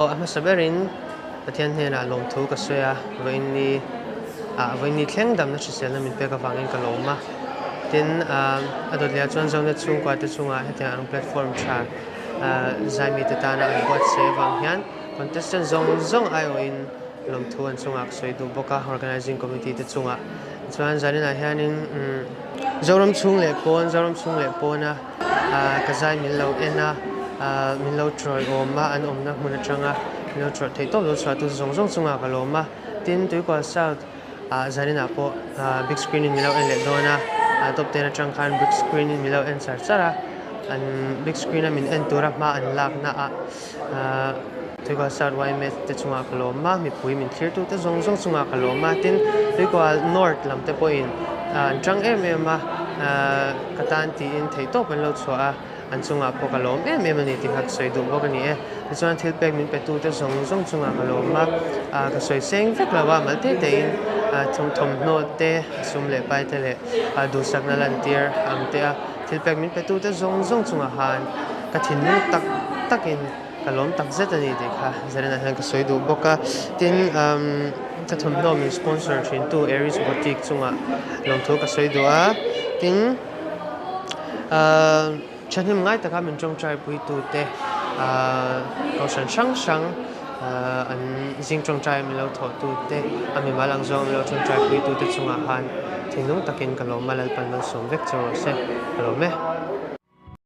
A hmasa berin Pathian hnenah lawmthu ka sawi a, vawiinni ah vawiinni thleng damna hriselna min pek avangin ka lawm a. Tin, a dawt lehah chuan Zonet chhungkua te chungah hetiang ang platform tha zaimi te tana an buatsaih avang hian contestant zawng zawng aiawhin lawmthu an chungah ka sawi duh bawk a, organizing committee te chungah. Chuan zaninah hianin Zoram chhung leh pawn, Zoram chhung leh pawna Ka zai min lo en a, min lo trawih awm a, an awmna hmun atanga min lo trawih theih tawp lo chhuah tu zawng zawng chungah ka lawm a. Tin, Tuikual South ah zaninah pawh big screen in min lo en leh dawn a, top ten atang khan big screen in min lo en char char a, an big screen a min en tura hma an lakna ah Tuikual South yma te chungah ka lawm a, mipui min thlir tute zawng zawng chungah ka lawm a, tin Tuikual North lam te pawhin an tang em em a, ka tan tiin theihtawp an lo chhuah a, an chungah pawh ka lawm em em a ni tih kha ka sawi duh bawk a ni e. Tichuan thil pek min pe tute zawng zawng chungah ka lawm a, ka sawi seng vek lo a, mal te tein thawmhnaw te, sum leh pai te leh duhsakna lantir ang te a, thil pek min pe tute zawng zawng chungah khan ka thinlung tak takin Ka lawm tak zet a ni tih kha Zarina hian ka sawi duh bawk a. Tin, ka thawmhnaw min sponsor thintu Aries Boutique chungah lawmthu ka sawi duh a. Tin, thahnem ngai taka min tawngtai puitute kohhran hrang hrang an zing tawngtai min lo thawhtute, a mimal ang zawng min lo tawngtai puitute chungah khan thinlung takin ka lawm a, Lalpan malsawm vek che rawh se. Ka lawm e.